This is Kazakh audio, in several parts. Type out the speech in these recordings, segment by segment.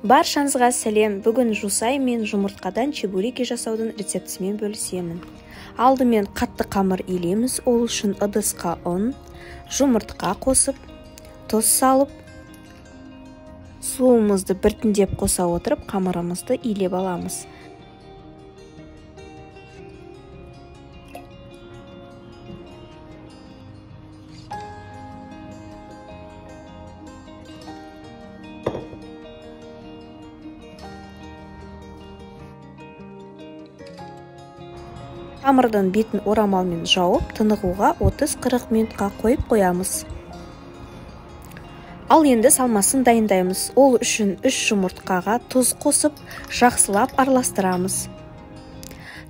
Баршаңызға сәлем. Бүгін жусай мен жұмыртқадан чебуреки жасаудың рецептісімен бөлісемін. Алдымен қатты қамыр илейміз. Ол үшін ыдысқа ұн, жұмыртқа қосып, тұз салып, суымызды біртіндеп қоса отырып қамырымызды илеп аламыз. Қамырдың бетін орамалмен жауып, тынығуға 30-40 минутқа қойып қоямыз. Ал енді салмасын дайындаймыз. Ол үшін 3 жұмыртқаға тұз қосып, жақсылап араластырамыз.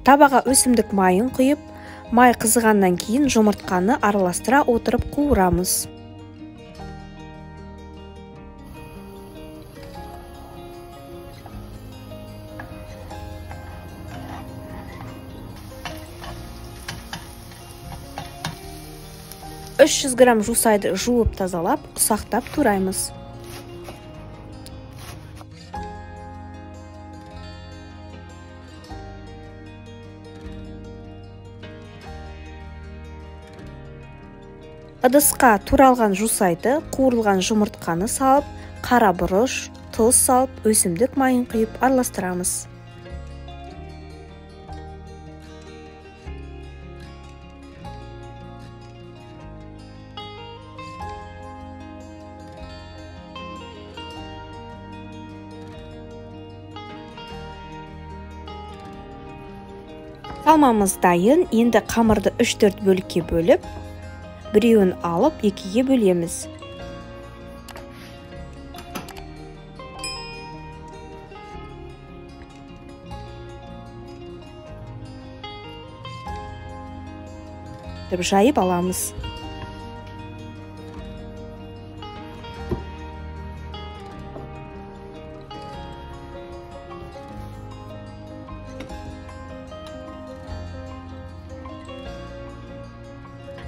Табаға өсімдік майын құйып, май қызығаннан кейін жұмыртқаны араластыра отырып қуырамыз. 300 грамм жусайды жуып тазалап, ұсақтап тураймыз. Ыдысқа туралған жусайды, қуырылған жұмыртқаны салып, қара бұрыш, тұз салып, өсімдік майын құйып араластырамыз. Салмамыз дайын. Енді қамырды 3-4 бөлікке бөліп, біреуін алып екіге бөлеміз. Жайып аламыз.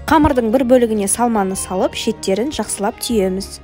Қамырдың бір бөлігіне салманы салып, шеттерін жақсылап түйеміз.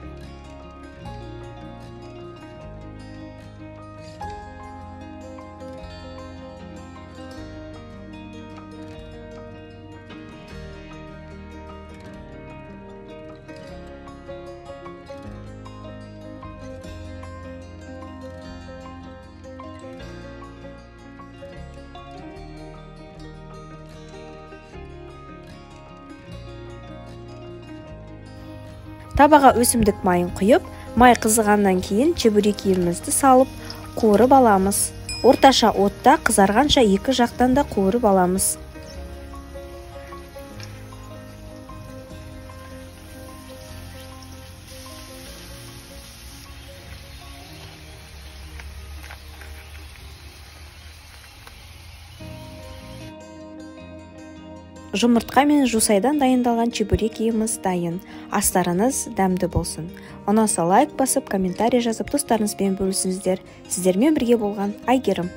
Табаға өсімдік майын құйып, май қызығаннан кейін чебурекиімізді салып, қуырып аламыз. Орташа отта қызарғанша екі жақтан да қуырып аламыз. Жұмыртқа мен жусайдан дайындалған чебурекиіміз дайын. Астарыңыз дәмді болсын. Ұнаса лайк басып, комментарий жазып, достарыңызбен бөлісіңіздер. Сіздермен бірге болған Айгерім.